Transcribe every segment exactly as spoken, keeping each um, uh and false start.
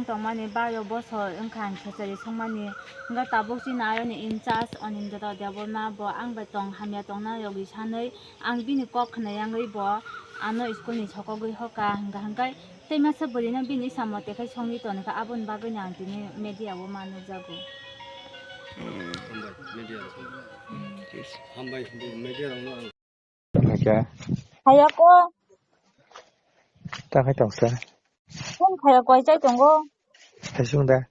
Tongmani baro bosor wngkha ang khechari songmani. Hwnkhe tabuk chini ayoni in charge Anindra Debbarma bo ang bai tong hamya tongna yogwi sanwi ang bini kok khna yangwi bo ano school ni sokogwi hoka hwnkha hwnkhe tei masa bwrwino bini samung tekhai songwi tonikha aboni bagwino ang tini media o ma nukjago. Hambai media rokno ang. Hake. Hayako. Ta khai tongsa. Phone khaya koi chai tongo. Hai sung da.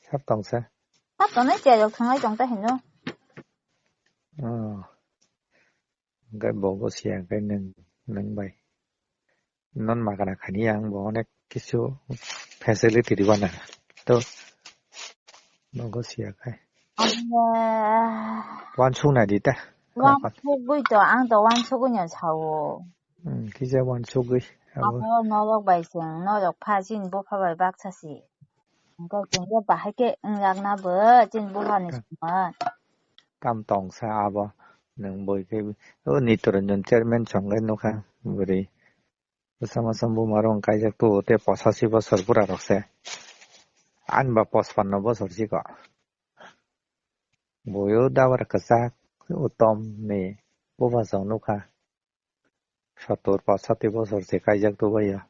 Sab tongsa. Sab tongnai chai rok thangai tong ta hino. Oh. Gai bogo siya gai nang nang bai. Non magana khani ang bo onek kisu facility ribana. To bogo siya kai. Anya. Wansuk nai di ta. Wansukgwi to, ang to wansukgwi no sao. Hmm, kisa wansukgwi. Abo. Abo norok bai chwng, norok pha chini bupha bai baksa si. Hwnkhe chwng je bahai khe wngjakna bo chini bupha ni songma. Tam tongsa abo nwng boi khe o Nitoranjan chairman chwng khe nukha bwrwi. Bwsa masa buma rok kaijak tu tei posachi bosor bura rok se. Ani ba pochpanno bosor chikon. Boyo dabar kwchak utom ni bupha chwng nukha. Sottor pochati bosor se kaijak tu baiya.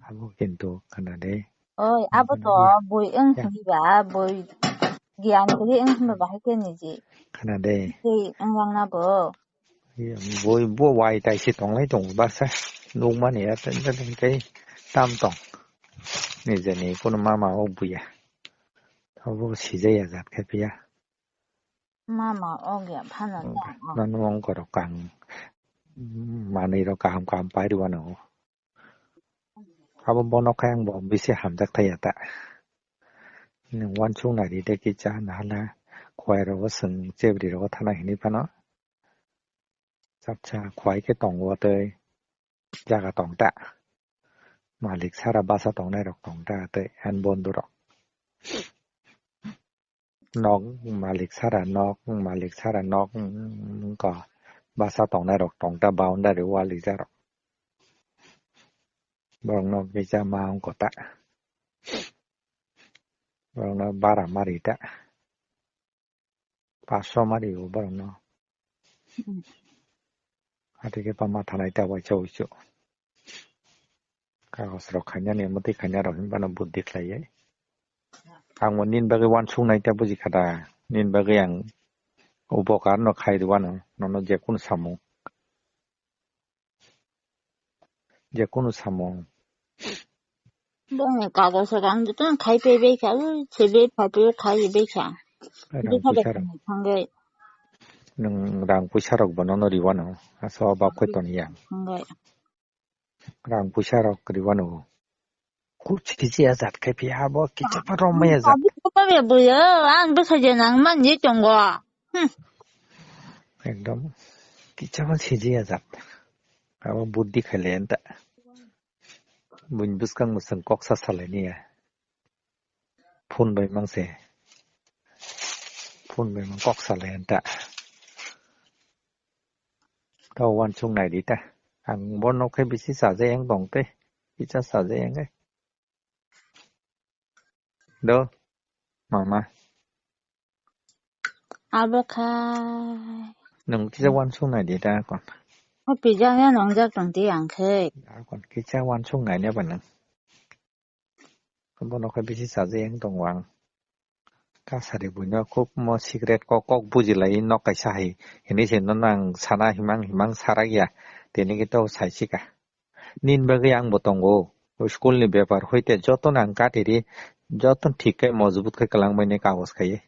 Abo kintu khana de. Oi, abo to bui wng hwnba, bui giyan kwrwi wng hwnba bahai khe niji. Khana de. Tei wng langna bo. Bui bo wai tai se tonglai tongo basa. Nukmani ya tei tam tong. Nijeni kunu mama o buya. Abo sijaya jat khe phiya. Mama ogya phano ta. Nono ongkorok kang manwi rok kaham kaham pai rwano. Abo bono khe ang bo bisi hamjak thaya ta. Nwng wansuk nai ri de kisa nahala khwai rogo swng chebri rogo thana hinwi phano. Chapsa khwai khe tongo tei jaga tong ta. Malik sara basa tongnai rok tong ta tei ani bondhu rok. Nok malik sara nok, malik sara nok, mm, wngkha basa tongnai rok tong ta boundary wall rijak rok. Borok nok kisa ma wngkha ta. Borok no bara mari ta. Paso mari o borok no. Hmm. Ati khe pa ma thanai ta waisa wuisu. Kagos rok khainani, mwtwi khaina rok hinba no buddhi khlai ya. Ang bo nini bagwi wansuk nai ta buji kha da. Nini bagwi ang upokar no khai rwano, nono je kunu samung. Je kunu samung. Bongni kagos rok ang jotono khai paibai kha, ui, sebe phaipaiyo khai bai kha. Rang puisa rok. Thangwi. Nwng rang puisa rok bo nono riwano, asa o bap khai toni ya. Thangwi. Rang puisa rok riwano. Kuch kisi ajat khai phi abo kicha pa romai ajat. Abi ko pa be buyo, ang bwsa je nang man je tongo. Hmm. Ekdom kicha pa siji ajat. Abo buddhi khai le enta. Buini bwskang bwswng kok sa salai niya. Phone bai mang se. Phone bai mang kok salai enta. Tao wansuk nai di ta. Ang bo nok khe bisi chaja yang tong te. Kicha chaja yang khe. Do, mama. Abo khai. Nwng kisa wansuk nai di da kon. O pijak ya nongjak tong ti ang khe. Da kon kisa wansuk nai ne ba nwng. Bono khe bisi chaja yang tong wang. Kasari buino khub mo secret kok kok buji lai nok kaisa hai. Hini se no nang sana himang himang sarak ya. Tini khe to sai sika. Nini bagwi ang bo tongo. O school ni bepar hoite jotono ang katiri, jotono thik khe mojbut khe kwlangmani kagoj khai.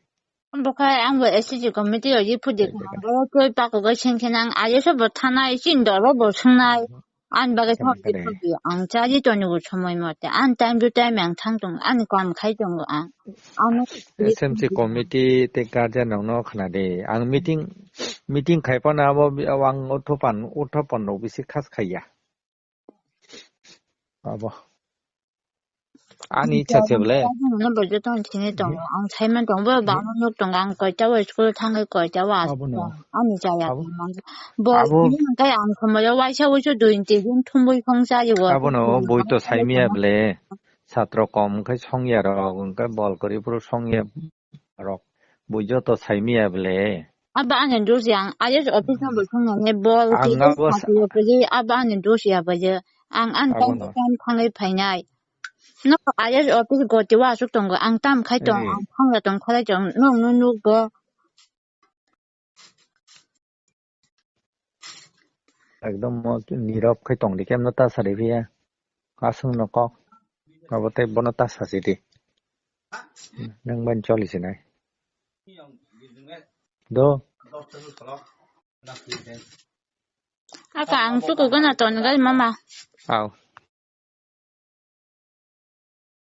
Bo khai ang bo S C committee rok ye phudi kha. Bo koi pakogai seng khe nang aye se bo thanai, chin doro bo sungnai. Ani bagwi thok di thok di ang chaji toni bo somoi mote. Ani time to time ang thang tong, ani kam khai tongo ang. Ano S M C committee tei guardian rok no khna di. Ang meeting, meeting khai phano abo bi-, ang utho pan, utho pan rok bisi khas khaiya. Abo. Ani icha se bole. Ano bo joto ang thini tongo. Ang saiman tongo, bo bangma nok tongo. Ang koita o school thangwi koita o aswk. Abo no. Ani chaya. Abo. Bo abo. Hwnkhe ang somoi o waisa waisa dui tin din thumbui khong chayo. Abo no, boi to saimiya bole. satro kom wngkhe songya rok, wngkhe bol kwrwi phuru songya rok. Bui joto saimiya bele. Abo ani dos ya, ang I S office no bo songya ne bol Ang khe abo sa- sakya kwrwi, abo ani dos ya bo je. Ang ang Abo tam no. Tam thangwi phainai. No I S office goti wa asuk tongo, ang tam khai tong, Ei. Ang thangya tong khalai tong, nong no nuk bo. Ekdom mo nirok khai tong di, kemno ta sari phiya. Aswk no kok. Abo tei bono ta sasi di. Nang ban choli sinai. Do. Aka ang chuku gana ton gal mama. Au.